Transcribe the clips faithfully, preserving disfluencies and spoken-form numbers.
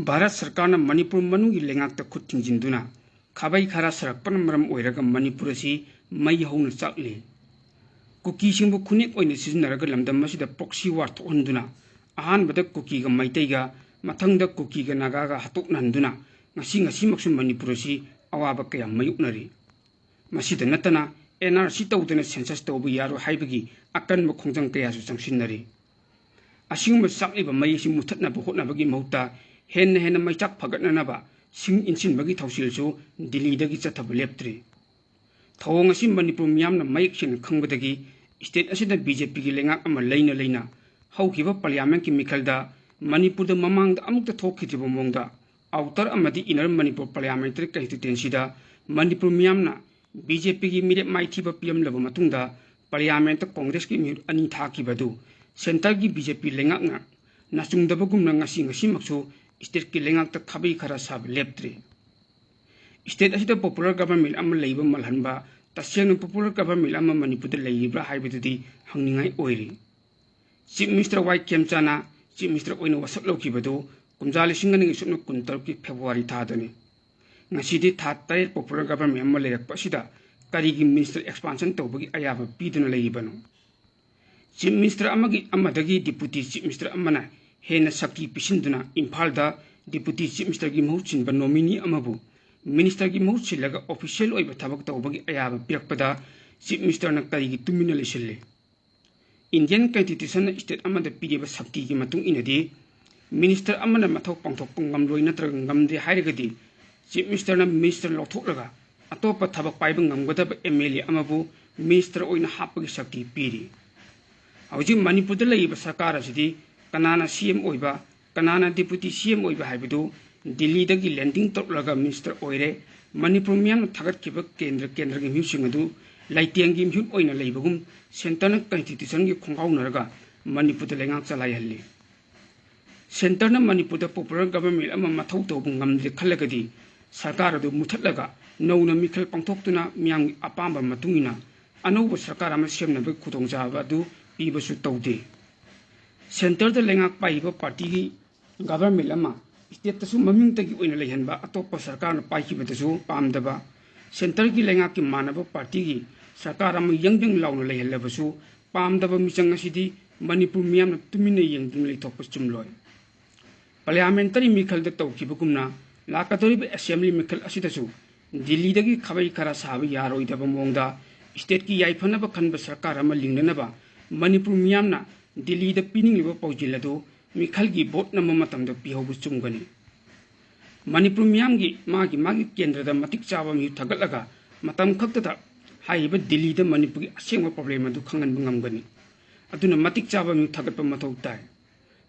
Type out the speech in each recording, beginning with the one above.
ꯚꯥꯔꯠ ꯁꯔꯀꯥꯔꯅ ꯃꯅꯤꯄꯨꯔ ꯃꯅꯨꯡꯒꯤ ꯂꯩꯉꯥꯛꯇ ꯈꯨꯠ ꯊꯤꯡꯖꯤꯟꯗꯨꯅ ꯈꯥꯕꯩ ꯈꯥꯔꯥ ꯁꯥꯔꯛꯄꯅ ꯃꯔꯝ ꯑꯣꯏꯔꯒ ꯃꯅꯤꯄꯨꯔ ꯑꯁꯤ ꯃꯩ ꯍꯧꯅ ꯆꯥꯛꯂꯤ꯫ ꯀꯨꯀꯤꯁꯤꯡꯕꯨ ꯈꯨꯅꯦꯛ ꯑꯣꯏꯅ ꯁꯤꯖꯤꯟꯅꯔꯒ ꯂꯝꯗꯝ ꯑꯁꯤꯗ proxy war ꯊꯣꯛꯍꯟꯗꯨꯅ ꯑꯍꯥꯟꯕꯗ ꯀꯨꯀꯤꯒ ꯃꯩꯇꯩꯒ, ꯃꯊꯪꯗ ꯀꯨꯀꯤꯒ ꯅꯥꯒꯥꯒ ꯍꯥꯠꯇꯣꯛꯅꯍꯟꯗꯨꯅ ꯉꯁꯤ ꯉꯁꯤꯃꯛꯁꯨ ꯃꯅꯤꯄꯨꯔ ꯑꯁꯤ ꯑꯋꯥꯕ ꯀꯌꯥ ꯃꯥꯌꯣꯛꯅꯔꯤ꯫ ꯃꯁꯤꯗ ꯅꯠꯇꯅ NRC ꯇꯧꯗꯅ census ꯇꯧꯕ ꯌꯥꯔꯣꯏ ꯍꯥꯏꯕꯒꯤ ꯑꯀꯟꯕ ꯈꯣꯡꯖꯪ ꯀꯌꯥꯁꯨ ꯆꯪꯁꯤꯟꯅꯔꯤ꯫ ꯑꯁꯤꯒꯨꯝꯕ ꯆꯥꯛꯂꯤꯕ ꯃꯩ ꯑꯁꯤ ꯃꯨꯊꯠꯅꯕ ꯍꯣꯠꯅꯕꯒꯤ ꯃꯍꯨꯠꯇ ꯍꯦꯟꯅ ꯍꯦꯟꯅ ꯃꯩꯆꯥꯛ ꯐꯒꯠꯅꯅꯕ ꯁꯤꯡ ꯏꯟꯁꯤꯟꯕꯒꯤ ꯊꯧꯁꯤꯜꯁꯨ ꯗꯤꯜꯂꯤꯗꯒꯤ ꯆꯠꯊꯕ ꯂꯦꯞꯇ꯭ꯔꯤ꯫ ꯊꯧꯑꯣꯡ ꯑꯁꯤ ꯃꯅꯤꯄꯨꯔ ꯃꯤꯌꯥꯝꯅ ꯃꯌꯦꯛ ꯁꯦꯡꯅ ꯈꯪꯕꯗꯒꯤ state ꯑꯁꯤꯗ BJPꯒꯤ ꯂꯩꯉꯥꯛ ꯑꯃ ꯂꯩꯅ ꯂꯩꯅ ꯍꯧꯈꯤꯕ parliamentꯀꯤ ꯃꯤꯈꯜꯗ ꯃꯅꯤꯄꯨꯔꯗ ꯃꯃꯥꯡꯗ ꯑꯃꯨꯛꯇ ꯊꯣꯛꯈꯤꯗ꯭ꯔꯤꯕ ꯃꯑꯣꯡꯗ outer ꯑꯃꯗꯤ inner ꯃꯅꯤꯄꯨꯔ parliamentary constituencyꯗ ꯃꯅꯤꯄꯨꯔ ꯃꯤꯌꯥꯝꯅ BJPꯒꯤ ꯃꯤꯔꯦꯞ ꯃꯥꯏꯊꯤꯕ ꯄꯤꯔꯝꯂꯕ ꯃꯇꯨꯡꯗ parliamentꯇ Congressꯀꯤ ꯃꯤꯍꯨꯠ ꯑꯅꯤ ꯊꯥꯈꯤꯕ ꯑꯗꯨ centreꯒꯤ BJP ꯂꯩꯉꯥꯛꯅ ꯅꯆꯨꯡꯗꯕꯒꯨꯝꯅ ꯉꯁꯤ ꯉꯁꯤꯃꯛꯁꯨ stateꯀꯤ ꯂꯩꯉꯥꯛꯇ ꯈꯥꯕꯩ ꯈꯥꯔꯥ ꯁꯥꯕ ꯂꯦꯞꯇ꯭ꯔꯤ꯫ State ꯑꯁꯤꯗ popular government ꯑꯃ ꯂꯩꯕ ꯃꯥꯜꯍꯟꯕ ꯇꯁꯦꯡꯅ popular government ꯑꯃ ꯃꯅꯤꯄꯨꯔꯗ ꯂꯩꯔꯤꯕ꯭ꯔꯥ ꯍꯥꯏꯕꯗꯨꯗꯤ ꯍꯪꯅꯤꯡꯉꯥꯏ ꯑꯣꯏꯔꯤ꯫ Chief Minister ꯋꯥꯏ ꯈꯦꯝꯆꯥꯅ Chief Minister ꯑꯣꯏꯅ ꯋꯥꯁꯛ ꯂꯧꯈꯤꯕꯗꯨ ꯀꯨꯝꯖꯥ ꯂꯤꯁꯤꯡ ꯑꯅꯤꯒꯤ ꯁꯨꯞꯅ ꯀꯨꯟꯇꯔꯨꯛꯀꯤ February ꯊꯥꯗꯅꯤ꯫ ꯉꯁꯤꯗꯤ ꯊꯥ ꯇꯔꯦꯠ popular government ꯑꯃ ꯂꯩꯔꯛꯄ ꯑꯁꯤꯗ ꯀꯔꯤꯒꯤ minister expansion ꯇꯧꯕꯒꯤ ꯑꯌꯥꯕ ꯄꯤꯗꯨꯅ ꯂꯩꯔꯤꯕꯅꯣ? Chief Minister ꯑꯃꯒꯤ, ꯑꯃꯗꯒꯤ Deputy Chief Minister ꯑꯃꯅ ꯍꯦꯟꯅ ꯁꯛꯇꯤ ꯄꯤꯁꯤꯟꯗꯨꯅ ꯏꯝꯐꯥꯜꯗ Deputy Chief Ministerꯒꯤ ꯃꯍꯨꯠ ꯁꯤꯟꯕ nominee ꯑꯃꯕꯨ ministerꯒꯤ ꯃꯍꯨꯠ ꯁꯤꯜꯂꯒ official ꯑꯣꯏꯕ ꯊꯕꯛ ꯇꯧꯕꯒꯤ ꯑꯌꯥꯕ ꯄꯤꯔꯛꯄꯗ Chief Ministerꯅ ꯀꯔꯤꯒꯤ ꯇꯨꯃꯤꯟꯅ ꯂꯩꯁꯤꯜꯂꯤ? Indian Constitutionꯅ state ꯑꯃꯗ ꯄꯤꯔꯤꯕ ꯁꯛꯇꯤꯒꯤ ꯃꯇꯨꯡ ꯏꯟꯅꯗꯤ minister ꯑꯃꯅ ꯃꯊꯧ ꯄꯥꯡꯊꯣꯛꯄ ꯉꯝꯂꯣꯏ ꯅꯠꯇ꯭ꯔꯒ ꯉꯝꯗꯦ ꯍꯥꯏꯔꯒꯗꯤ Chief Ministerꯅ minister ꯂꯧꯊꯣꯛꯂꯒ ꯑꯇꯣꯞꯄ ꯊꯕꯛ ꯄꯥꯏꯕ ꯉꯝꯒꯗꯕ MLA ꯑꯃꯕꯨ minister ꯑꯣꯏꯅ ꯍꯥꯞꯄꯒꯤ ꯁꯛꯇꯤ ꯄꯤꯔꯤ꯫ ꯍꯧꯖꯤꯛ ꯃꯅꯤꯄꯨꯔꯗ ꯂꯩꯔꯤꯕ ꯁꯔꯀꯥꯔ ꯑꯁꯤꯗꯤ ꯀꯅꯥꯅ CM ꯑꯣꯏꯕ, ꯀꯅꯥꯅ Deputy CM ꯑꯣꯏꯕ ꯍꯥꯏꯕꯗꯨ ꯗꯤꯜꯂꯤꯗꯒꯤ landing ꯇꯧꯔꯛꯂꯒ minister ꯑꯣꯏꯔꯦ꯫ ꯃꯅꯤꯄꯨꯔ ꯃꯤꯌꯥꯝꯅ ꯊꯥꯒꯠꯈꯤꯕ ꯀꯦꯟꯗ꯭ꯔ ꯀꯦꯟꯗ꯭ꯔꯒꯤ ꯃꯤꯍꯨꯠꯁꯤꯡ ꯑꯗꯨ ꯂꯩꯇꯦꯡꯒꯤ ꯃꯤꯍꯨꯠ ꯑꯣꯏꯅ ꯂꯩꯕꯒꯨꯝ centreꯅ constitutionꯒꯤ ꯈꯣꯡꯒꯥꯎꯅꯔꯒ ꯃꯅꯤꯄꯨꯔꯗ ꯂꯩꯉꯥꯛ ꯆꯂꯥꯏꯍꯜꯂꯤ꯫ Centreꯅ ꯃꯅꯤꯄꯨꯔꯗ popular government ꯑꯃ ꯃꯊꯧ ꯇꯧꯕ ꯉꯝꯗ꯭ꯔꯦ ꯈꯜꯂꯒꯗꯤ ꯁꯔꯀꯥꯔ ꯑꯗꯨ ꯃꯨꯊꯠꯂꯒ ꯅꯧꯅ ꯃꯤꯈꯜ ꯄꯥꯡꯊꯣꯛꯇꯨꯅ ꯃꯤꯌꯥꯝꯒꯤ ꯑꯄꯥꯝꯕ ꯃꯇꯨꯡ ꯏꯟꯅ ꯑꯅꯧꯕ ꯁꯔꯀꯥꯔ ꯑꯃ ꯁꯦꯝꯅꯕꯒꯤ ꯈꯨꯗꯣꯡꯆꯥꯕ ꯑꯗꯨ ꯄꯤꯕꯁꯨ ꯇꯧꯗꯦ꯫ Centreꯗ ꯂꯩꯉꯥꯛ ꯄꯥꯏꯔꯤꯕ partyꯒꯤ government ꯑꯃ ꯁ꯭ꯇꯦꯠꯇꯁꯨ ꯃꯃꯤꯡꯇꯒꯤ ꯑꯣꯏꯅ ꯂꯩꯍꯟꯕ, ꯑꯇꯣꯞꯄ ꯁꯔꯀꯥꯔꯅ ꯄꯥꯏꯈꯤꯕꯗꯁꯨ ꯄꯥꯝꯗꯕ, ꯁꯦꯟꯇꯔꯒꯤ ꯂꯩꯉꯥꯛꯀꯤ ꯃꯥꯟꯅꯕ ꯄꯥꯔꯇꯤꯒꯤ ꯁꯔꯀꯥꯔ ꯑꯃ ꯌꯪ ꯌꯪ ꯂꯥꯎꯅ ꯂꯩꯍꯜꯂꯕꯁꯨ ꯄꯥꯝꯗꯕ ꯃꯤꯆꯪ ꯑꯁꯤꯗꯤ ꯃꯅꯤꯄꯨꯔ ꯃꯤꯌꯥꯝꯅ ꯇꯨꯃꯤꯟꯅ ꯌꯦꯡꯗꯨꯅ ꯂꯩꯊꯣꯛꯄ ꯆꯨꯝꯂꯣꯏ꯫ ꯄꯥꯔꯂꯤꯌꯥꯃꯦꯟꯇꯔꯤ ꯃꯤꯈꯜꯗ ꯇꯧꯈꯤꯕꯒꯨꯝꯅ ꯂꯥꯛꯀꯗꯧꯔꯤꯕ ꯑꯦꯁꯦꯝꯕ꯭ꯂꯤ ꯃꯤꯈꯜ ꯑꯁꯤꯗꯁꯨ ꯗꯤꯜꯂꯤꯗꯒꯤ ꯈꯥꯕꯩ ꯈꯔ ꯁꯥꯕ ꯌꯥꯔꯣꯏꯗꯕ ꯃꯑꯣꯡꯗ ꯁ꯭ꯇꯦꯠꯀꯤ ꯌꯥꯏꯐꯅꯕ ꯈꯟꯕ ꯁꯔꯀꯥꯔ ꯑꯃ ꯂꯤꯡꯅꯅꯕ ꯃꯅꯤꯄꯨꯔ ꯃꯤꯌꯥꯝꯅ ꯗꯤꯜꯂꯤꯗ ꯄꯤꯅꯤꯡꯂꯤꯕ ꯄꯥꯎꯖꯦꯜ ꯑꯗꯨ ꯃꯤꯈꯜꯒꯤ ꯚꯣꯠ ꯅꯝꯕ ꯃꯇꯝꯗ ꯄꯤꯍꯧꯕ ꯆꯨꯝꯒꯅꯤ꯫ ꯃꯅꯤꯄꯨꯔ ꯃꯤꯌꯥꯝꯒꯤ ꯃꯥꯒꯤ ꯃꯥꯒꯤ ꯀꯦꯟꯗ꯭ꯔꯗ ꯃꯇꯤꯛ ꯆꯥꯕ ꯃꯤꯍꯨꯠ ꯊꯥꯒꯠꯂꯒ ꯃꯇꯝ ꯈꯛꯇꯗ ꯍꯥꯏꯔꯤꯕ ꯗꯤꯜꯂꯤꯗ ꯃꯅꯤꯄꯨꯔꯒꯤ ꯑꯁꯦꯡꯕ ꯄ꯭ꯔꯣꯕ꯭ꯂꯦꯝ ꯑꯗꯨ ꯈꯪꯍꯟꯕ ꯉꯝꯒꯅꯤ꯫ ꯑꯗꯨꯅ ꯃꯇꯤꯛ ꯆꯥꯕ ꯃꯤꯍꯨꯠ ꯊꯥꯒꯠꯄ ꯃꯊꯧ ꯇꯥꯏ꯫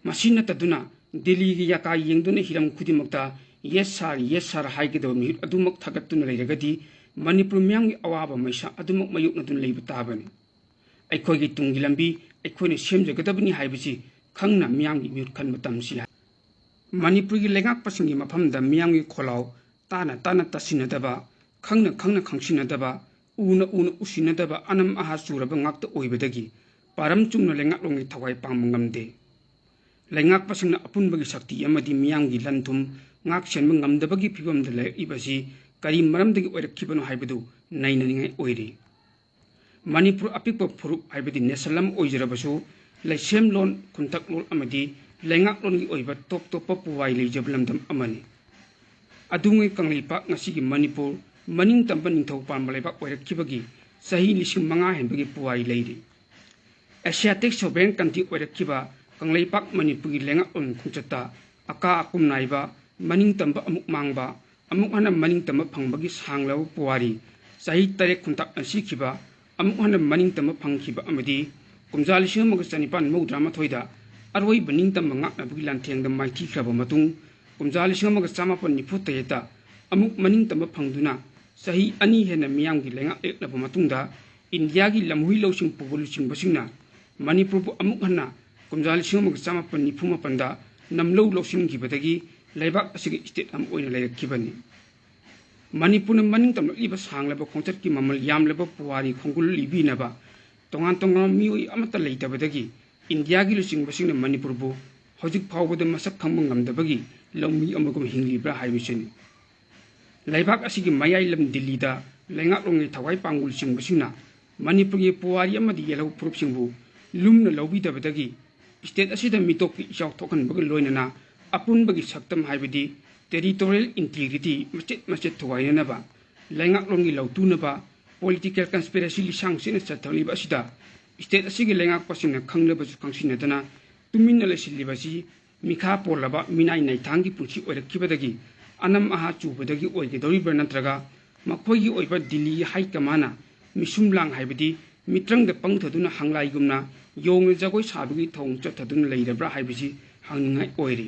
ꯃꯁꯤ ꯅꯠꯇꯗꯨꯅ ꯗꯤꯜꯂꯤꯒꯤ ꯌꯥꯀꯥ ꯌꯦꯡꯗꯨꯅ ꯍꯤꯔꯝ ꯈꯨꯗꯤꯡꯃꯛꯇ "Yes sir, yes sir" ꯍꯥꯏꯒꯗꯕ ꯃꯤꯍꯨꯠ ꯑꯗꯨꯃꯛ ꯊꯥꯒꯠꯇꯨꯅ ꯂꯩꯔꯒꯗꯤ ꯃꯅꯤꯄꯨꯔ ꯃꯤꯌꯥꯝꯒꯤ ꯑꯋꯥꯕ ꯃꯩꯁꯥ ꯑꯗꯨꯃꯛ ꯃꯥꯌꯣꯛꯅꯗꯨꯅ ꯂꯩꯕ ꯇꯥꯕꯅꯤ꯫ ꯑꯩꯈꯣꯏꯒꯤ ꯇꯨꯡꯒꯤ ꯂꯝꯕꯤ ꯑꯩꯈꯣꯏꯅ ꯁꯦꯝꯖꯒꯗꯕꯅꯤ ꯍꯥꯏꯕꯁꯤ ꯈꯪꯅ ꯃꯤꯌꯥꯝꯒꯤ ꯃꯤꯍꯨꯠ ꯈꯟꯕ ꯇꯝꯁꯤ꯫ ꯃꯅꯤꯄꯨꯔꯒꯤ ꯂꯩꯉꯥꯛꯄꯁꯤꯡꯒꯤ ꯃꯐꯝꯗ ꯃꯤꯌꯥꯝꯒꯤ ꯈꯣꯜꯂꯥꯎ ꯇꯥꯅ ꯇꯥꯅ ꯇꯥꯁꯤꯟꯅꯗꯕ, ꯈꯪꯅ ꯈꯪꯅ ꯈꯪꯁꯤꯟꯅꯗꯕ, ꯎꯅ ꯎꯅ ꯎꯁꯤꯟꯅꯗꯕ ꯑꯅꯝ ꯑꯍꯥ ꯆꯨꯔꯕ ꯉꯥꯛꯇ ꯑꯣꯏꯕꯗꯒꯤ ꯄꯥꯔꯝ ꯆꯨꯝꯅ ꯂꯩꯉꯥꯛꯂꯣꯟꯒꯤ ꯊꯋꯥꯏ ꯄꯥꯡꯕ ꯉꯝꯗꯦ꯫ ꯂꯩꯉꯥꯛꯄꯁꯤꯡꯅ ꯑꯄꯨꯟꯕꯒꯤ ꯁꯛꯇꯤ ꯑꯃꯗꯤ ꯃꯤꯌꯥꯝꯒꯤ ꯂꯟ ꯊꯨꯝ ꯉꯥꯛ ꯁꯦꯟꯕ ꯉꯝꯗꯕꯒꯤ ꯐꯤꯕꯝꯗ ꯂꯩꯔꯛꯂꯤꯕ ꯑꯁꯤ ꯀꯔꯤ ꯃꯔꯝꯗꯒꯤ ꯑꯣꯏꯔꯛꯈꯤꯕꯅꯣ ꯍꯥꯏꯕꯗꯨ ꯅꯩꯅꯅꯤꯡꯉꯥꯏ ꯑꯣꯏꯔꯤ꯫ ꯃꯅꯤꯄꯨꯔ ꯑꯄꯤꯛꯄ ꯐꯨꯔꯨꯞ ꯍꯥꯏꯕꯗꯤ ꯅꯦꯁꯟ ꯑꯃ ꯑꯣꯏꯖꯔꯕꯁꯨ, ꯂꯩꯁꯦꯝꯂꯣꯟ, ꯈꯨꯟꯇꯛꯂꯣꯟ ꯑꯃꯗꯤ ꯂꯩꯉꯥꯛꯂꯣꯟꯒꯤ ꯑꯣꯏꯕ ꯇꯣꯞ ꯇꯣꯞꯄ ꯄꯨꯋꯥꯔꯤ ꯂꯩꯖꯕ ꯂꯝꯗꯝ ꯑꯃꯅꯤ꯫ ꯑꯗꯨꯉꯩ ꯀꯪꯂꯩꯄꯥꯛ ꯉꯁꯤꯒꯤ ꯃꯅꯤꯄꯨꯔ ꯃꯅꯤꯡ ꯇꯝꯕ ꯅꯤꯡꯊꯧ ꯄꯥꯟꯕ ꯂꯩꯕꯥꯛ ꯑꯣꯏꯔꯛꯈꯤꯕꯒꯤ ꯆꯍꯤ ꯂꯤꯁꯤꯡ ꯃꯉꯥ ꯍꯦꯟꯕꯒꯤ ꯄꯨꯋꯥꯔꯤ ꯂꯩꯔꯤ꯫ ꯑꯦꯁꯤꯌꯥꯇꯤꯛ ꯁꯣꯚꯔꯦꯟ ꯀꯟꯇ꯭ꯔꯤ ꯑꯣꯏꯔꯛꯈꯤꯕ ꯀꯪꯂꯩꯄꯥꯛ ꯃꯅꯤꯄꯨꯔꯒꯤ ꯂꯩꯉꯥꯛꯂꯣꯟ ꯈꯣꯡꯆꯠꯇ ꯑꯀꯥ ꯑꯀꯨꯝ ꯅꯥꯏꯕ, ꯃꯅꯤꯡ ꯇꯝꯕ ꯑꯃꯨꯛ ꯃꯥꯡꯕ, ꯑꯃꯨꯛ ꯍꯟꯅ ꯃꯅꯤꯡ ꯇꯝꯕ ꯐꯪꯕꯒꯤ ꯁꯥꯡꯂꯕ ꯄꯨꯋꯥꯔꯤ, ꯆꯍꯤ ꯇꯔꯦꯠ ꯈꯨꯟꯇꯥꯛ ꯅꯟꯁꯤꯈꯤꯕ, ꯑꯃꯨꯛ ꯍꯟꯅ ꯃꯅꯤꯡ ꯇꯝꯕ ꯐꯪꯈꯤꯕ ꯑꯃꯗꯤ ꯀꯨꯝꯖꯥ ꯂꯤꯁꯤꯡ ꯑꯃꯒ ꯆꯅꯤꯄꯥꯟ ꯃꯧꯗ꯭ꯔꯥ ꯃꯥꯊꯣꯏꯗ ꯑꯔꯣꯏꯕ ꯅꯤꯡꯇꯝꯕ ꯉꯥꯛꯅꯕꯒꯤ ꯂꯥꯟꯊꯦꯡꯗ ꯃꯥꯏꯊꯤꯈ꯭ꯔꯕ ꯃꯇꯨꯡ, ꯀꯨꯝꯖꯥ ꯂꯤꯁꯤꯡ ꯑꯃꯒ ꯆꯃꯥꯄꯟ ꯅꯤꯐꯨ ꯇꯔꯦꯠꯇ ꯑꯃꯨꯛ ꯃꯅꯤꯡ ꯇꯝꯕ ꯐꯪꯗꯨꯅ ꯆꯍꯤ ꯑꯅꯤ ꯍꯦꯟꯅ ꯃꯤꯌꯥꯝꯒꯤ ꯂꯩꯉꯥꯛ ꯂꯩꯔꯛꯂꯕ ꯃꯇꯨꯡꯗ, ꯏꯟꯗꯤꯌꯥꯒꯤ ꯂꯝꯍꯨꯏ ꯂꯧꯁꯤꯡ ꯄꯨꯕ ꯂꯨꯆꯤꯡꯕꯁꯤꯡꯅ ꯃꯅꯤꯄꯨꯔꯕꯨ ꯑꯃꯨꯛ ꯍꯟꯅ ꯀꯨꯝꯖꯥ ꯂꯤꯁꯤꯡ ꯑꯃꯒ ꯆꯃꯥꯄꯟ ꯅꯤꯐꯨ ꯃꯥꯄꯟꯗ ꯅꯝꯂꯧ ꯂꯧꯁꯤꯟꯈꯤꯕꯗꯒꯤ ꯂꯩꯕꯥꯛ ꯑꯁꯤꯒꯤ ꯁ꯭ꯇꯦꯠ ꯑꯃ ꯑꯣꯏꯅ ꯂꯩꯔꯛꯈꯤꯕꯅꯤ꯫ ꯃꯅꯤꯄꯨꯔꯅ ꯃꯅꯤꯡ ꯇꯝꯂꯛꯂꯤꯕ ꯁꯥꯡꯂꯕ ꯈꯣꯡꯆꯠꯀꯤ ꯃꯃꯜ ꯌꯥꯝꯂꯕ ꯄꯨꯋꯥꯔꯤ ꯈꯣꯡꯒꯨꯜ ꯂꯤꯕꯤꯅꯕ ꯇꯣꯉꯥꯟ ꯇꯣꯉꯥꯟꯕ ꯃꯤꯑꯣꯏ ꯑꯃꯠꯇ ꯂꯩꯇꯕꯗꯒꯤ ꯏꯟꯗꯤꯌꯥꯒꯤ ꯂꯨꯆꯤꯡꯕꯁꯤꯡꯅ ꯃꯅꯤꯄꯨꯔꯕꯨ ꯍꯧꯖꯤꯛ ꯐꯥꯎꯕꯗ ꯃꯁꯛ ꯈꯪꯕ ꯉꯝꯗꯕꯒꯤ ꯂꯧꯃꯤ ꯑꯃꯒꯨꯝ ꯍꯤꯡꯂꯤꯕ꯭ꯔꯥ ꯍꯥꯏꯕꯁꯤꯅꯤ꯫ ꯂꯩꯕꯥꯛ ꯑꯁꯤꯒꯤ ꯃꯌꯥꯏ ꯂꯝ ꯗꯤꯜꯂꯤꯗ ꯂꯩꯉꯥꯛꯂꯣꯟꯒꯤ ꯊꯋꯥꯏ ꯄꯥꯡꯒꯨꯜ ꯆꯤꯡꯕꯁꯤꯡꯅ ꯃꯅꯤꯄꯨꯔꯒꯤ ꯄꯨꯋꯥꯔꯤ ꯑꯃꯗꯤ ꯌꯦꯜꯍꯧ ꯐꯨꯔꯨꯞꯁꯤꯡꯕꯨ ꯂꯨꯝꯅ ꯂꯧꯕꯤꯗꯕꯗꯒꯤ state ꯑꯁꯤꯗ ꯃꯤꯇꯣꯞꯀꯤ ꯏꯆꯥꯎ ꯊꯣꯛꯍꯟꯕꯒ ꯂꯣꯏꯅꯅ ꯑꯄꯨꯟꯕꯒꯤ ꯁꯛꯇꯝ ꯍꯥꯏꯕꯗꯤ territorial integrity ꯃꯆꯦꯠ ꯃꯆꯦꯠ ꯊꯨꯒꯥꯏꯅꯅꯕ ꯂꯩꯉꯥꯛꯂꯣꯟꯒꯤ ꯂꯧꯇꯨꯅꯕ political conspiracy ꯂꯤꯁꯥꯡ ꯁꯤꯠꯅ ꯆꯠꯊꯔꯤꯕ ꯑꯁꯤꯗ state ꯑꯁꯤꯒꯤ ꯂꯩꯉꯥꯛꯄꯁꯤꯡꯅ ꯈꯪꯂꯕꯁꯨ ꯈꯪꯁꯤꯟꯅꯗꯅ ꯇꯨꯃꯤꯟꯅ ꯂꯩꯁꯤꯜꯂꯤꯕ ꯑꯁꯤ ꯃꯤꯈꯥ ꯄꯣꯜꯂꯕ ꯃꯤꯅꯥꯏ ꯅꯩꯊꯥꯡꯒꯤ ꯄꯨꯟꯁꯤ ꯑꯣꯏꯔꯛꯈꯤꯕꯗꯒꯤ ꯑꯅꯝ ꯑꯍꯥ ꯆꯨꯕꯗꯒꯤ ꯑꯣꯏꯒꯗꯧꯔꯤꯕ꯭ꯔꯥ, ꯅꯠꯇ꯭ꯔꯒ ꯃꯈꯣꯏꯒꯤ ꯑꯣꯏꯕ ꯗꯤꯜꯂꯤꯒꯤ ꯍꯥꯏ ꯀꯃꯥꯟꯅ ꯃꯤꯁꯨꯝ ꯂꯥꯡ ꯍꯥꯏꯕꯗꯤ ꯃꯤꯇ꯭ꯔꯪꯗ ꯄꯪꯊꯗꯨꯅ ꯍꯪꯂꯥꯏꯒꯨꯝꯅ ꯌꯣꯡꯅ ꯖꯒꯣꯏ ꯁꯥꯕꯒꯤ ꯊꯧꯑꯣꯡ ꯆꯠꯊꯗꯨꯅ ꯂꯩꯔꯕ꯭ꯔꯥ ꯍꯥꯏꯕꯁꯤ ꯍꯪꯅꯤꯡꯉꯥꯏ ꯑꯣꯏꯔꯤ꯫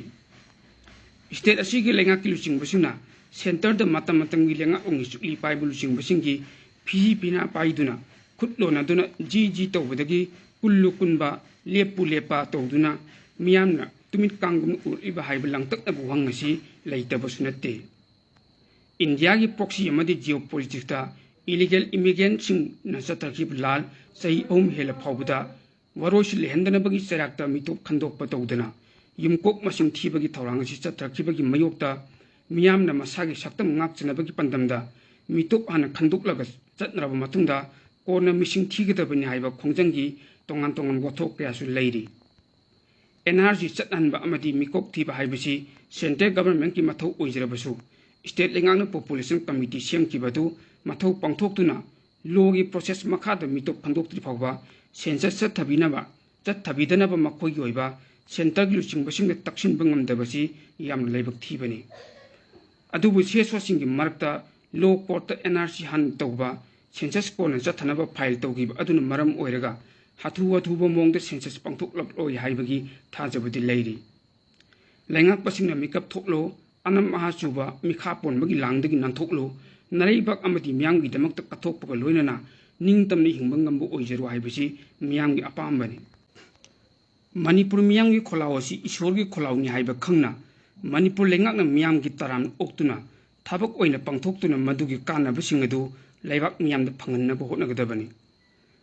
State ꯑꯁꯤꯒꯤ ꯂꯩꯉꯥꯛꯀꯤ ꯂꯨꯆꯤꯡꯕꯁꯤꯡꯅ centreꯗ ꯃꯇꯝ ꯃꯇꯝꯒꯤ ꯂꯩꯉꯥꯛꯂꯣꯟꯒꯤ ꯆꯨꯛꯂꯤ ꯄꯥꯏꯕ ꯂꯨꯆꯤꯡꯕꯁꯤꯡꯒꯤ ꯐꯤꯖꯤ ꯐꯤꯅꯥ ꯄꯥꯏꯗꯨꯅ ꯈꯨꯠ ꯂꯣꯟꯅꯗꯨꯅ ꯖꯤ ꯖꯤ ꯇꯧꯕꯗꯒꯤ ꯀꯨꯜꯂꯨ ꯀꯨꯟꯕ, ꯂꯦꯞꯄꯨ ꯂꯦꯞꯄ ꯇꯧꯗꯨꯅ ꯃꯤꯌꯥꯝꯅ ꯇꯨꯃꯤꯠ ꯀꯥꯡꯒꯨꯝꯅ ꯎꯔꯛꯂꯤꯕ ꯍꯥꯏꯕ ꯂꯥꯡꯇꯛꯅꯕ ꯋꯥꯍꯪ ꯑꯁꯤ ꯂꯩꯇꯕꯁꯨ ꯅꯠꯇꯦ꯫ ꯏꯟꯗꯤꯌꯥꯒꯤ proxy ꯑꯃꯗꯤ geopoliticsꯇ illegal immigrantꯁꯤꯡꯅ ꯆꯠꯊꯈꯤꯕ ꯂꯥꯜ ꯆꯍꯤ ꯑꯍꯨꯝ ꯍꯦꯜꯂ ꯐꯥꯎꯕꯗ ꯋꯥꯔꯣꯏꯁꯤꯟ ꯂꯩꯍꯟꯗꯅꯕꯒꯤ ꯆꯩꯔꯥꯛꯇ ꯃꯤꯇꯣꯞ ꯈꯟꯗꯣꯛꯄ ꯇꯧꯗꯅ ꯌꯨꯝꯀꯣꯛ ꯃꯁꯤꯡ ꯊꯤꯕꯒꯤ ꯊꯧꯔꯥꯡ ꯑꯁꯤ ꯆꯠꯊꯔꯛꯈꯤꯕꯒꯤ ꯃꯥꯌꯣꯛꯇ ꯃꯤꯌꯥꯝꯅ ꯃꯁꯥꯒꯤ ꯁꯛꯇꯝ ꯉꯥꯛꯆꯅꯕꯒꯤ ꯄꯥꯟꯗꯝꯗ ꯃꯤꯇꯣꯞ ꯍꯥꯟꯅ ꯈꯟꯗꯣꯛꯂꯒ ꯆꯠꯅꯔꯕ ꯃꯇꯨꯡꯗ ꯀꯣꯟꯅ ꯃꯤꯁꯤꯡ ꯊꯤꯒꯗꯕꯅꯤ ꯍꯥꯏꯕ ꯈꯣꯡꯖꯪꯒꯤ ꯇꯣꯉꯥꯟ ꯇꯣꯉꯥꯟꯕ ꯋꯥꯊꯣꯛ ꯀꯌꯥꯁꯨ ꯂꯩꯔꯤ꯫ NRC ꯆꯠꯍꯟꯕ ꯑꯃꯗꯤ ꯃꯤꯀꯣꯛ ꯊꯤꯕ ꯍꯥꯏꯕꯁꯤ central governmentꯀꯤ ꯃꯊꯧ ꯑꯣꯏꯖꯔꯕꯁꯨ, state ꯂꯩꯉꯥꯛꯅ population committee ꯁꯦꯝꯈꯤꯕ ꯑꯗꯨ ꯃꯊꯧ ꯄꯥꯡꯊꯣꯛꯇꯨꯅ lawꯒꯤ process ꯃꯈꯥꯗ ꯃꯤꯇꯣꯞ ꯈꯟꯗꯣꯛꯇ꯭ꯔꯤ ꯐꯥꯎꯕ census ꯆꯠꯊꯕꯤꯅꯕ, ꯆꯠꯊꯕꯤꯗꯅꯕ ꯃꯈꯣꯏꯒꯤ ꯑꯣꯏꯕ centreꯒꯤ ꯂꯨꯆꯤꯡꯕꯁꯤꯡꯗ ꯇꯛꯁꯤꯟꯕ ꯉꯝꯗꯕꯁꯤ ꯌꯥꯝꯅ ꯂꯥꯏꯕꯛ ꯊꯤꯕꯅꯤ꯫ ꯑꯗꯨꯕꯨ ꯁꯦꯁꯣꯁꯤꯡꯒꯤ ꯃꯔꯛꯇ law courtꯇ NRC ꯍꯥꯟꯅ ꯇꯧꯕ, census ꯀꯣꯟꯅ ꯆꯠꯊꯅꯕ file ꯇꯧꯈꯤꯕ ꯑꯗꯨꯅ ꯃꯔꯝ ꯑꯣꯏꯔꯒ ꯍꯥꯊꯨ ꯍꯥꯊꯨꯕ ꯃꯑꯣꯡꯗ census ꯄꯥꯡꯊꯣꯛꯂꯛꯂꯣꯏ ꯍꯥꯏꯕꯒꯤ ꯊꯥꯖꯕꯗꯤ ꯂꯩꯔꯤ꯫ ꯂꯩꯉꯥꯛꯄꯁꯤꯡꯅ ꯃꯤꯀꯞ ꯊꯣꯛꯂꯣ, ꯑꯅꯝ ꯑꯍꯥ ꯆꯨꯕ, ꯃꯤꯈꯥ ꯄꯣꯟꯕꯒꯤ ꯂꯥꯡꯗꯒꯤ ꯅꯥꯟꯊꯣꯛꯂꯣ, ꯅꯔꯩꯕꯥꯛ ꯑꯃꯗꯤ ꯃꯤꯌꯥꯝꯒꯤꯗꯃꯛꯇ ꯀꯠꯊꯣꯛꯄꯒ ꯂꯣꯏꯅꯅ ꯅꯤꯡꯇꯝꯅ ꯍꯤꯡꯕ ꯉꯝꯕ ꯑꯣꯏꯖꯔꯣ ꯍꯥꯏꯕꯁꯤ ꯃꯤꯌꯥꯝꯒꯤ ꯑꯄꯥꯝꯕꯅꯤ꯫ ꯃꯅꯤꯄꯨꯔ ꯃꯤꯌꯥꯝꯒꯤ ꯈꯣꯜꯂꯥꯎ ꯑꯁꯤ ꯏꯁꯣꯔꯒꯤ ꯈꯣꯜꯂꯥꯎꯅꯤ ꯍꯥꯏꯕ ꯈꯪꯅ, ꯃꯅꯤꯄꯨꯔ ꯂꯩꯉꯥꯛꯅ ꯃꯤꯌꯥꯝꯒꯤ ꯇꯔꯥꯝ ꯑꯣꯛꯇꯨꯅ, ꯊꯕꯛ ꯑꯣꯏꯅ ꯄꯥꯡꯊꯣꯛꯇꯨꯅ ꯃꯗꯨꯒꯤ ꯀꯥꯟꯅꯕꯁꯤꯡ ꯑꯗꯨ ꯂꯩꯕꯥꯛ ꯃꯤꯌꯥꯝꯗ ꯐꯪꯍꯟꯅꯕ ꯍꯣꯠꯅꯒꯗꯕꯅꯤ꯫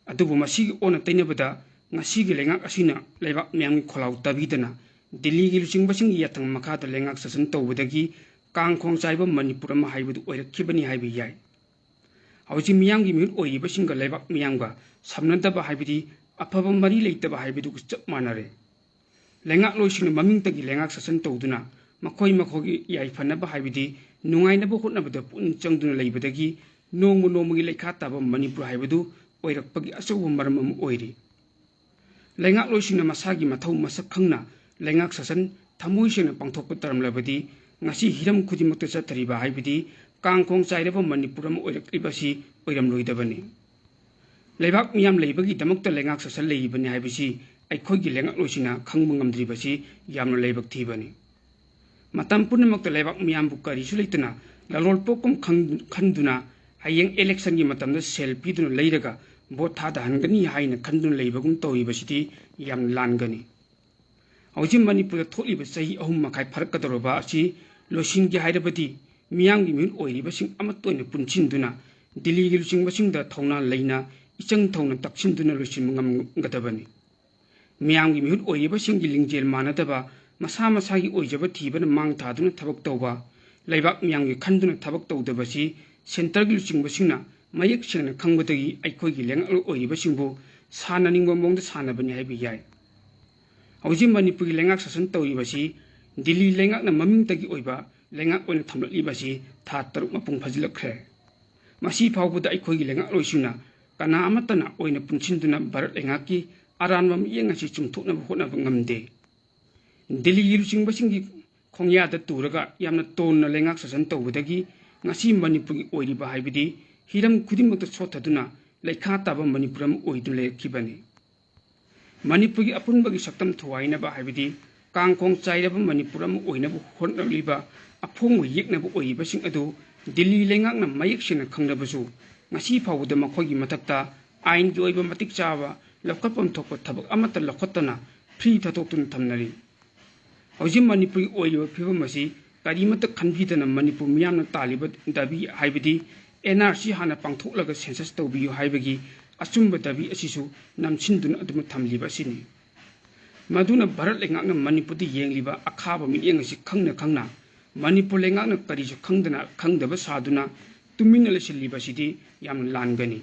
ꯑꯗꯨꯕꯨ ꯃꯁꯤꯒꯤ ꯑꯣꯟꯅ ꯇꯩꯅꯕꯗ ꯉꯁꯤꯒꯤ ꯂꯩꯉꯥꯛ ꯑꯁꯤꯅ ꯂꯩꯕꯥꯛ ꯃꯤꯌꯥꯝꯒꯤ ꯈꯣꯜꯂꯥꯎ ꯇꯥꯕꯤꯗꯅ ꯗꯤꯜꯂꯤꯒꯤ ꯂꯨꯆꯤꯡꯕꯁꯤꯡꯒꯤ ꯌꯥꯊꯪ ꯃꯈꯥꯗ ꯂꯩꯉꯥꯛ ꯁꯥꯁꯟ ꯇꯧꯕꯗꯒꯤ ꯀꯥꯡ ꯈꯣꯡ ꯆꯥꯏꯕ ꯃꯅꯤꯄꯨꯔ ꯑꯃ ꯍꯥꯏꯕꯗꯨ ꯑꯣꯏꯔꯛꯈꯤꯕꯅꯤ ꯍꯥꯏꯕ ꯌꯥꯏ꯫ ꯍꯧꯖꯤꯛ ꯃꯤꯌꯥꯝꯒꯤ ꯃꯤꯍꯨꯠ ꯑꯣꯏꯔꯤꯕꯁꯤꯡꯒ ꯂꯩꯕꯥꯛ ꯃꯤꯌꯥꯝꯒ ꯁꯝꯅꯗꯕ ꯍꯥꯏꯕꯗꯤ ꯑꯐꯕ ꯃꯔꯤ ꯂꯩꯇꯕ ꯍꯥꯏꯕꯗꯨꯒ ꯆꯞ ꯃꯥꯟꯅꯔꯦ꯫ ꯂꯩꯉꯥꯛꯂꯣꯏꯁꯤꯡꯅ ꯃꯃꯤꯡꯇꯒꯤ ꯂꯩꯉꯥꯛ ꯁꯥꯁꯟ ꯇꯧꯗꯨꯅ ꯃꯈꯣꯏ ꯃꯈꯣꯏꯒꯤ ꯌꯥꯏꯐꯅꯕ ꯍꯥꯏꯕꯗꯤ ꯅꯨꯡꯉꯥꯏꯅꯕ ꯍꯣꯠꯅꯕꯗ ꯄꯨꯛꯅꯤꯡ ꯆꯪꯗꯨꯅ ꯂꯩꯕꯗꯒꯤ ꯅꯣꯡꯃ ꯅꯣꯡꯃꯒꯤ ꯂꯩꯈꯥ ꯇꯥꯕ ꯃꯅꯤꯄꯨꯔ ꯍꯥꯏꯕꯗꯨ ꯑꯣꯏꯔꯛꯄꯒꯤ ꯑꯆꯧꯕ ꯃꯔꯝ ꯑꯃ ꯑꯣꯏꯔꯤ꯫ ꯂꯩꯉꯥꯛꯂꯣꯏꯁꯤꯡꯅ ꯃꯁꯥꯒꯤ ꯃꯊꯧ ꯃꯁꯛ ꯈꯪꯅ ꯂꯩꯉꯥꯛ ꯁꯥꯁꯟ ꯊꯃꯣꯏ ꯁꯦꯡꯅ ꯄꯥꯡꯊꯣꯛꯄ ꯇꯧꯔꯝꯂꯕꯗꯤ ꯉꯁꯤ ꯍꯤꯔꯝ ꯈꯨꯗꯤꯡꯃꯛꯇ ꯆꯠꯊꯔꯤꯕ ꯍꯥꯏꯕꯗꯤ ꯀꯥꯡ ꯈꯣꯡ ꯆꯥꯏꯔꯕ ꯃꯅꯤꯄꯨꯔ ꯑꯃ ꯑꯣꯏꯔꯛꯂꯤꯕ ꯑꯁꯤ ꯑꯣꯏꯔꯝꯂꯣꯏꯗꯕꯅꯤ꯫ ꯂꯩꯕꯥꯛ ꯃꯤꯌꯥꯝ ꯂꯩꯕꯒꯤꯗꯃꯛꯇ ꯂꯩꯉꯥꯛ ꯁꯥꯁꯟ ꯂꯩꯔꯤꯕꯅꯤ ꯍꯥꯏꯕꯁꯤ ꯑꯩꯈꯣꯏꯒꯤ ꯂꯩꯉꯥꯛꯂꯣꯏꯁꯤꯡꯅ ꯈꯪꯕ ꯉꯝꯗ꯭ꯔꯤꯕꯁꯤ ꯌꯥꯝꯅ ꯂꯥꯏꯕꯛ ꯊꯤꯕꯅꯤ꯫ ꯃꯇꯝ ꯄꯨꯝꯅꯃꯛꯇ ꯂꯩꯕꯥꯛ ꯃꯤꯌꯥꯝꯕꯨ ꯀꯔꯤꯁꯨ ꯂꯩꯇꯅ ꯂꯂꯣꯟ ꯄꯣꯛꯐꯝ ꯈꯪ-, ꯈꯟꯗꯨꯅ ꯍꯌꯦꯡ ꯏꯂꯦꯛꯁꯟꯒꯤ ꯃꯇꯝꯗ ꯁꯦꯜ ꯄꯤꯗꯨꯅ ꯂꯩꯔꯒ ꯚꯣꯠ ꯊꯥꯗꯍꯟꯒꯅꯤ ꯍꯥꯏꯅ ꯈꯟꯗꯨꯅ ꯂꯩꯕꯒꯨꯝ ꯇꯧꯔꯤꯕꯁꯤꯗꯤ ꯌꯥꯝꯅ ꯂꯥꯟꯒꯅꯤ꯫ ꯍꯧꯖꯤꯛ ꯃꯅꯤꯄꯨꯔꯗ ꯊꯣꯛꯂꯤꯕ ꯆꯍꯤ ꯑꯍꯨꯝ ꯃꯈꯥꯏ ꯐꯥꯔꯛꯀꯗꯧꯔꯕ ꯑꯁꯤ ꯂꯣꯏꯁꯤꯟꯒꯦ ꯍꯥꯏꯔꯕꯗꯤ ꯃꯤꯌꯥꯝꯒꯤ ꯃꯤꯍꯨꯠ ꯑꯣꯏꯔꯤꯕꯁꯤꯡ ꯑꯃꯠꯇ ꯑꯣꯏꯅ ꯄꯨꯟꯁꯤꯟꯗꯨꯅ ꯗꯤꯜꯂꯤꯒꯤ ꯂꯨꯆꯤꯡꯕꯁꯤꯡꯗ ꯊꯧꯅꯥ ꯂꯩꯅ ꯏꯆꯪ ꯊꯧꯅ ꯇꯛꯁꯤꯟꯗꯨꯅ ꯂꯣꯏꯁꯤꯟꯕ ꯉꯝꯒꯗꯕꯅꯤ꯫ ꯃꯤꯌꯥꯝꯒꯤ ꯃꯤꯍꯨꯠ ꯑꯣꯏꯔꯤꯕꯁꯤꯡꯒꯤ ꯂꯤꯡꯖꯦꯜ ꯃꯥꯟꯅꯗꯕ, ꯃꯁꯥ ꯃꯁꯥꯒꯤ ꯑꯣꯏꯖꯕ ꯊꯤꯕꯅ ꯃꯥꯡ ꯊꯥꯗꯨꯅ ꯊꯕꯛ ꯇꯧꯕ, ꯂꯩꯕꯥꯛ ꯃꯤꯌꯥꯝꯒꯤ ꯈꯟꯗꯨꯅ ꯊꯕꯛ ꯇꯧꯗꯕꯁꯤ ꯁꯦꯟꯇꯔꯒꯤ ꯂꯨꯆꯤꯡꯕꯁꯤꯡꯅ ꯃꯌꯦꯛ ꯁꯦꯡꯅ ꯈꯪꯕꯗꯒꯤ ꯑꯩꯈꯣꯏꯒꯤ ꯂꯩꯉꯥꯛꯂꯣꯏ ꯑꯣꯏꯔꯤꯕꯁꯤꯡꯕꯨ ꯁꯥꯟꯅꯅꯤꯡꯕ ꯃꯑꯣꯡꯗ ꯁꯥꯟꯅꯕꯅꯤ ꯍꯥꯏꯕ ꯌꯥꯏ꯫ ꯍꯧꯖꯤꯛ ꯃꯅꯤꯄꯨꯔꯒꯤ ꯂꯩꯉꯥꯛ ꯁꯥꯁꯟ ꯇꯧꯔꯤꯕꯁꯤ ꯗꯤꯜꯂꯤ ꯂꯩꯉꯥꯛꯅ ꯃꯃꯤꯡꯇꯒꯤ ꯑꯣꯏꯕ ꯂꯩꯉꯥꯛ ꯑꯣꯏꯅ ꯊꯝꯂꯛꯂꯤꯕ ꯑꯁꯤ ꯊꯥ ꯇꯔꯨꯛ ꯃꯄꯨꯡ ꯐꯥꯖꯤꯜꯂꯛꯈ꯭ꯔꯦ꯫ ꯃꯁꯤ ꯐꯥꯎꯕꯗ ꯑꯩꯈꯣꯏꯒꯤ ꯂꯩꯉꯥꯛꯂꯣꯏꯁꯤꯡꯅ ꯀꯅꯥ ꯑꯃꯠꯇꯅ ꯑꯣꯏꯅ ꯄꯨꯟꯁꯤꯟꯗꯨꯅ ꯚꯥꯔꯠ ꯂꯩꯉꯥꯛꯀꯤ ꯑꯔꯥꯟꯕ ꯃꯤꯠꯌꯦꯡ ꯑꯁꯤ ꯆꯨꯝꯊꯣꯛꯅꯕ ꯍꯣꯠꯅꯕ ꯉꯝꯗꯦ꯫ ꯗꯤꯜꯂꯤꯒꯤ ꯂꯨꯆꯤꯡꯕꯁꯤꯡꯒꯤ ꯈꯣꯡꯌꯥꯗ ꯇꯨꯔꯒ ꯌꯥꯝꯅ ꯇꯣꯟꯅ ꯂꯩꯉꯥꯛ ꯁꯥꯁꯟ ꯇꯧꯕꯗꯒꯤ ꯉꯁꯤ ꯃꯅꯤꯄꯨꯔꯒꯤ ꯑꯣꯏꯔꯤꯕ ꯍꯥꯏꯕꯗꯤ ꯍꯤꯔꯝ ꯈꯨꯗꯤꯡꯃꯛꯇ ꯁꯣꯠꯊꯗꯨꯅ ꯂꯩꯈꯥ ꯇꯥꯕ ꯃꯅꯤꯄꯨꯔ ꯑꯃ ꯑꯣꯏꯗꯨꯅ ꯂꯩꯔꯛꯈꯤꯕꯅꯤ꯫ ꯃꯅꯤꯄꯨꯔꯒꯤ ꯑꯄꯨꯟꯕꯒꯤ ꯁꯛꯇꯝ ꯊꯨꯒꯥꯏꯅꯕ ꯍꯥꯏꯕꯗꯤ ꯀꯥꯡꯈꯣꯡ ꯆꯥꯏꯔꯕ ꯃꯅꯤꯄꯨꯔ ꯑꯃ ꯑꯣꯏꯅꯕ ꯍꯣꯠꯅꯔꯤꯕ ꯑꯐꯣꯡꯕ ꯌꯦꯛꯅꯕ ꯑꯣꯏꯔꯤꯕꯁꯤꯡ ꯑꯗꯨ ꯗꯤꯜꯂꯤ ꯂꯩꯉꯥꯛꯅ ꯃꯌꯦꯛ ꯁꯦꯡꯅ ꯈꯪꯂꯕꯁꯨ ꯉꯁꯤ ꯐꯥꯎꯕꯗ ꯃꯈꯣꯏꯒꯤ ꯃꯊꯛꯇ ꯑꯥꯏꯟꯒꯤ ꯑꯣꯏꯕ ꯃꯇꯤꯛ ꯆꯥꯕ ꯂꯧꯈꯠꯐꯝ ꯊꯣꯛꯄ ꯊꯕꯛ ꯑꯃꯠꯇ ꯂꯧꯈꯠꯇꯅ ꯐ꯭ꯔꯤ ꯊꯥꯗꯣꯛꯇꯨꯅ ꯊꯝꯅꯔꯤ꯫ ꯍꯧꯖꯤꯛ ꯃꯅꯤꯄꯨꯔꯒꯤ ꯑꯣꯏꯔꯤꯕ ꯐꯤꯕꯝ ꯑꯁꯤ ꯀꯔꯤꯃꯠꯇ ꯈꯟꯕꯤꯗꯅ ꯃꯅꯤꯄꯨꯔ ꯃꯤꯌꯥꯝꯅ ꯇꯥꯜꯂꯤꯕ ꯗꯥꯕꯤ ꯍꯥꯏꯕꯗꯤ ꯑꯦꯟ ꯑꯥꯔ ꯁꯤ ꯍꯥꯟꯅ ꯄꯥꯡꯊꯣꯛꯂꯒ ꯁꯦꯟꯁꯁ ꯇꯧꯕꯤꯌꯨ ꯍꯥꯏꯕꯒꯤ ꯑꯆꯨꯝꯕ ꯗꯥꯕꯤ ꯑꯁꯤꯁꯨ ꯅꯝꯁꯤꯟꯗꯨꯅ ꯑꯗꯨꯃꯛ ꯊꯝꯂꯤꯕ ꯑꯁꯤꯅꯤ꯫ ꯃꯗꯨꯅ ꯚꯥꯔꯠ ꯂꯩꯉꯥꯛꯅ ꯃꯅꯤꯄꯨꯔꯗ ꯌꯦꯡꯂꯤꯕ ꯑꯈꯥꯕ ꯃꯤꯠꯌꯦꯡ ꯑꯁꯤ ꯈꯪꯅ ꯈꯪꯅ ꯃꯅꯤꯄꯨꯔ ꯂꯩꯉꯥꯛꯅ ꯀꯔꯤꯁꯨ ꯈꯪꯗꯅ ꯈꯪꯗꯕ ꯁꯥꯗꯨꯅ ꯇꯨꯃꯤꯟꯅ ꯂꯩꯁꯤꯜꯂꯤꯕ ꯑꯁꯤꯗꯤ ꯌꯥꯝꯅ ꯂꯥꯟꯒꯅꯤ꯫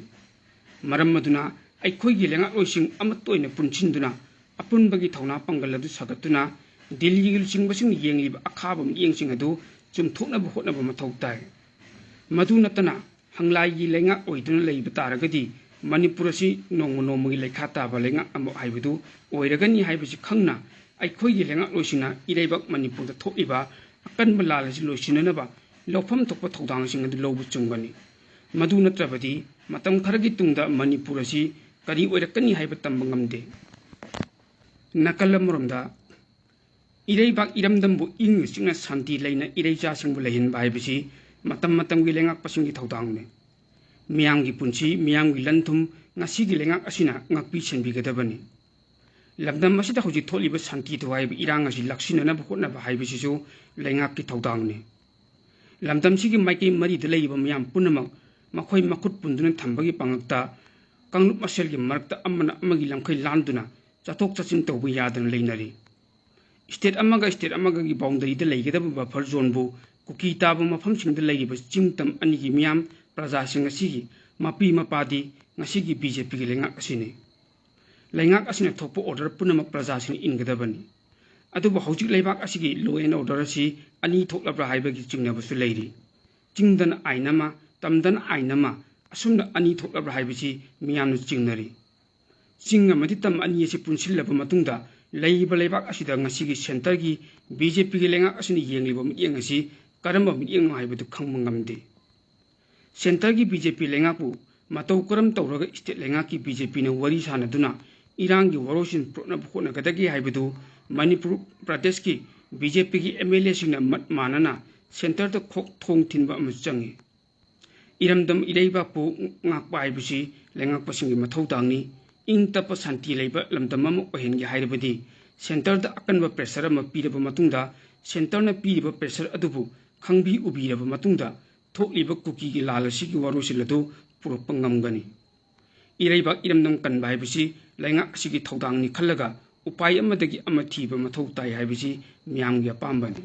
ꯃꯔꯝ ꯑꯗꯨꯅ ꯑꯩꯈꯣꯏꯒꯤ ꯂꯩꯉꯥꯛꯂꯣꯏꯁꯤꯡ ꯑꯃꯠꯇ ꯑꯣꯏꯅ ꯄꯨꯟꯁꯤꯟꯗꯨꯅ ꯑꯄꯨꯟꯕꯒꯤ ꯊꯧꯅꯥ ꯄꯥꯡꯒꯜ ꯑꯗꯨ ꯁꯥꯒꯠꯇꯨꯅ ꯗꯤꯜꯂꯤꯒꯤ ꯂꯨꯆꯤꯡꯕꯁꯤꯡꯅ ꯌꯦꯡꯂꯤꯕ ꯑꯈꯥꯕ ꯃꯤꯠꯌꯦꯡꯁꯤꯡ ꯑꯗꯨ ꯆꯨꯝꯊꯣꯛꯅꯕ ꯍꯣꯠꯅꯕ ꯃꯊꯧ ꯇꯥꯏ꯫ ꯃꯗꯨ ꯅꯠꯇꯅ ꯍꯪꯂꯥꯏꯒꯤ ꯂꯩꯉꯥꯛ ꯑꯣꯏꯗꯨꯅ ꯂꯩꯕ ꯇꯥꯔꯒꯗꯤ ꯃꯅꯤꯄꯨꯔ ꯑꯁꯤ ꯅꯣꯡꯃ ꯅꯣꯡꯃꯒꯤ ꯂꯩꯈꯥ ꯇꯥꯕ ꯂꯩꯉꯥꯛ ꯑꯃ ꯍꯥꯏꯕꯗꯨ ꯑꯣꯏꯔꯒꯅꯤ ꯍꯥꯏꯕꯁꯤ ꯈꯪꯅ ꯑꯩꯈꯣꯏꯒꯤ ꯂꯩꯉꯥꯛꯂꯣꯏꯁꯤꯡꯅ ꯏꯔꯩꯕꯥꯛ ꯃꯅꯤꯄꯨꯔꯗ ꯊꯣꯛꯂꯤꯕ ꯑꯀꯟꯕ ꯂꯥꯜ ꯑꯁꯤ ꯂꯣꯏꯁꯤꯟꯅꯅꯕ ꯂꯧꯐꯝ ꯊꯣꯛꯄ ꯊꯧꯗꯥꯡꯁꯤꯡ ꯑꯗꯨ ꯂꯧꯕ ꯆꯨꯝꯒꯅꯤ꯫ ꯃꯗꯨ ꯅꯠꯇ꯭ꯔꯕꯗꯤ ꯃꯇꯝ ꯈꯔꯒꯤ ꯇꯨꯡꯗ ꯃꯅꯤꯄꯨꯔ ꯑꯁꯤ ꯀꯔꯤ ꯑꯣꯏꯔꯛꯀꯅꯤ ꯍꯥꯏꯕ ꯇꯝꯕ ꯉꯝꯗꯦ꯫ ꯅꯥꯀꯜ ꯑꯃꯔꯣꯝꯗ ꯏꯔꯩꯕꯥꯛ ꯏꯔꯝꯗꯝꯕꯨ ꯏꯪꯅ ꯆꯤꯛꯅ ꯁꯥꯟꯇꯤ ꯂꯩꯅ ꯏꯔꯩꯆꯥꯁꯤꯡꯕꯨ ꯂꯩꯍꯟꯕ ꯍꯥꯏꯕꯁꯤ ꯃꯇꯝ ꯃꯇꯝꯒꯤ ꯂꯩꯉꯥꯛꯄꯁꯤꯡꯒꯤ ꯊꯧꯗꯥꯡꯅꯤ꯫ ꯃꯤꯌꯥꯝꯒꯤ ꯄꯨꯟꯁꯤ, ꯃꯤꯌꯥꯝꯒꯤ ꯂꯟ ꯊꯨꯝ ꯉꯁꯤꯒꯤ ꯂꯩꯉꯥꯛ ꯑꯁꯤꯅ ꯉꯥꯛꯄꯤ ꯁꯦꯟꯕꯤꯒꯗꯕꯅꯤ꯫ ꯂꯝꯗꯝ ꯑꯁꯤꯗ ꯍꯧꯖꯤꯛ ꯊꯣꯛꯂꯤꯕ ꯁꯥꯟꯇꯤ ꯊꯨꯒꯥꯏꯕ ꯏꯔꯥꯡ ꯑꯁꯤ ꯂꯥꯛꯁꯤꯟꯅꯅꯕ ꯍꯣꯠꯅꯕ ꯍꯥꯏꯕꯁꯤꯁꯨ ꯂꯩꯉꯥꯛꯀꯤ ꯊꯧꯗꯥꯡꯅꯤ꯫ ꯂꯝꯗꯝꯁꯤꯒꯤ ꯃꯥꯏꯀꯩ ꯃꯔꯤꯗ ꯂꯩꯔꯤꯕ ꯃꯤꯌꯥꯝ ꯄꯨꯝꯅꯃꯛ ꯃꯈꯣꯏ ꯃꯈꯨꯠ ꯄꯨꯟꯗꯨꯅ ꯊꯝꯕꯒꯤ ꯄꯥꯡꯒꯜꯗ ꯀꯥꯡꯂꯨꯞ ꯃꯁꯦꯜꯒꯤ ꯃꯔꯛꯇ ꯑꯃꯅ ꯑꯃꯒꯤ ꯂꯝꯈꯩ ꯂꯥꯟꯗꯨꯅ ꯆꯠꯊꯣꯛ ꯆꯠꯁꯤꯟ ꯇꯧꯕ ꯌꯥꯗꯅ ꯂꯩꯅꯔꯤ꯫ ꯁ꯭ꯇꯦꯠ ꯑꯃꯒ ꯁ꯭ꯇꯦꯠ ꯑꯃꯒꯒꯤ ꯕꯥꯎꯟꯗꯔꯤꯗ ꯂꯩꯒꯗꯕ ꯕꯐꯔ ꯖꯣꯟꯕꯨ ꯀꯨꯀꯤ ꯇꯥꯕ ꯃꯐꯝꯁꯤꯡꯗ ꯂꯩꯔꯤꯕ ꯆꯤꯡ ꯇꯝ ꯑꯅꯤꯒꯤ ꯃꯤꯌꯥꯝ ꯄ꯭ꯔꯖꯥꯁꯤꯡ ꯑꯁꯤꯒꯤ ꯃꯄꯤ ꯃꯄꯥꯗꯤ ꯉꯁꯤꯒꯤ ꯕꯤ ꯖꯦ ꯄꯤꯒꯤ ꯂꯩꯉꯥꯛ ꯑꯁꯤꯅꯤ꯫ ꯂꯩꯉꯥꯛ ꯑꯁꯤꯅ ꯊꯣꯛꯄ ꯑꯣꯔꯗꯔ ꯄꯨꯝꯅꯃꯛ ꯄ꯭ꯔꯖꯥꯁꯤꯡꯅ ꯏꯟꯒꯗꯕꯅꯤ꯫ ꯑꯗꯨꯕꯨ ꯍꯧꯖꯤꯛ ꯂꯩꯕꯥꯛ ꯑꯁꯤꯒꯤ law and order ꯑꯁꯤ ꯑꯅꯤ ꯊꯣꯛꯂꯕ꯭ꯔꯥ ꯍꯥꯏꯕꯒꯤ ꯆꯤꯡꯅꯕꯁꯨ ꯂꯩꯔꯤ꯫ ꯆꯤꯡꯗꯅ ꯑꯥꯏꯟ ꯑꯃ, ꯇꯝꯗꯅ ꯑꯥꯏꯟ ꯑꯃ, ꯑꯁꯨꯝꯅ ꯑꯅꯤ ꯊꯣꯛꯂꯕ꯭ꯔꯥ ꯍꯥꯏꯕꯁꯤ ꯃꯤꯌꯥꯝꯅ ꯆꯤꯡꯅꯔꯤ꯫ ꯆꯤꯡ ꯑꯃꯗꯤ ꯇꯝ ꯑꯅꯤ ꯑꯁꯤ ꯄꯨꯟꯁꯤꯜꯂꯕ ꯃꯇꯨꯡꯗ ꯂꯩꯔꯤꯕ ꯂꯩꯕꯥꯛ ꯑꯁꯤꯗ ꯉꯁꯤꯒꯤ ꯁꯦꯟꯇꯔꯒꯤ ꯕꯤ ꯖꯦ ꯄꯤꯒꯤ ꯂꯩꯉꯥꯛ ꯑꯁꯤꯅ ꯌꯦꯡꯂꯤꯕ ꯃꯤꯠꯌꯦꯡ ꯑꯁꯤ ꯀꯔꯝꯕ ꯃꯤꯠꯌꯦꯡꯅꯣ ꯍꯥꯏꯕꯗꯨ ꯈꯪꯕ ꯉꯝꯗꯦ꯫ ꯁꯦꯟꯇꯔꯒꯤ ꯕꯤ ꯖꯦ ꯄꯤ ꯂꯩꯉꯥꯛꯄꯨ ꯃꯇꯧ ꯀꯔꯝ ꯇꯧꯔꯒ ꯁ꯭ꯇꯦꯠ ꯂꯩꯉꯥꯛꯀꯤ ꯕꯤ ꯖꯦ ꯄꯤꯅ ꯋꯥꯔꯤ ꯁꯥꯅꯗꯨꯅ ꯏꯔꯥꯡꯒꯤ ꯋꯥꯔꯣꯏꯁꯤꯟ ꯄꯨꯔꯛꯅꯕ ꯍꯣꯠꯅꯒꯗꯒꯦ ꯍꯥꯏꯕꯗꯨ ꯃꯅꯤꯄꯨꯔ ꯄ꯭ꯔꯗꯦꯁꯀꯤ ꯕꯤ ꯖꯦ ꯄꯤꯒꯤ ꯑꯦꯝ ꯑꯦꯜ ꯑꯦꯁꯤꯡꯅ ꯃꯠ ꯃꯥꯟꯅꯅ ꯁꯦꯟꯇꯔꯗ ꯈꯣꯛ ꯊꯣꯡ ꯊꯤꯟꯕ ꯑꯃꯁꯨ ꯆꯪꯏ꯫ ꯏꯔꯝꯗꯝ ꯏꯔꯩꯕꯥꯛꯄꯨ ꯉꯥꯛꯄ ꯍꯥꯏꯕꯁꯤ ꯂꯩꯉꯥꯛꯄꯁꯤꯡꯒꯤ ꯃꯊꯧꯗꯥꯡꯅꯤ꯫ ꯏꯪ ꯇꯞꯄ ꯁꯥꯟꯇꯤ ꯂꯩꯕ ꯂꯝꯗꯝ ꯑꯃ ꯑꯣꯏꯍꯟꯒꯦ ꯍꯥꯏꯔꯕꯗꯤ ꯁꯦꯟꯇꯔꯗ ꯑꯀꯟꯕ ꯄ꯭ꯔꯦꯁꯔ ꯑꯃ ꯄꯤꯔꯕ ꯃꯇꯨꯡꯗ ꯁꯦꯟꯇꯔꯅ ꯄꯤꯔꯤꯕ ꯄ꯭ꯔꯦꯁꯔ ꯑꯗꯨꯕꯨ ꯈꯪꯕꯤ ꯎꯕꯤꯔꯕ ꯃꯇꯨꯡꯗ ꯊꯣꯛꯂꯤꯕ ꯀꯨꯀꯤꯒꯤ ꯂꯥꯜ ꯑꯁꯤꯒꯤ ꯋꯥꯔꯣꯏꯁꯤꯟ ꯑꯗꯨ ꯄꯨꯔꯛꯄ ꯉꯝꯒꯅꯤ꯫ ꯏꯔꯩꯕꯥꯛ ꯏꯔꯝꯗꯝ ꯀꯟꯕ ꯍꯥꯏꯕꯁꯤ ꯂꯩꯉꯥꯛ ꯑꯁꯤꯒꯤ ꯊꯧꯗꯥꯡꯅꯤ ꯈꯜꯂꯒ ꯎꯄꯥꯏ ꯑꯃꯗꯒꯤ ꯑꯃ ꯊꯤꯕ ꯃꯊꯧ ꯇꯥꯏ ꯍꯥꯏꯕꯁꯤ ꯃꯤꯌꯥꯝꯒꯤ ꯑꯄꯥꯝꯕꯅꯤ꯫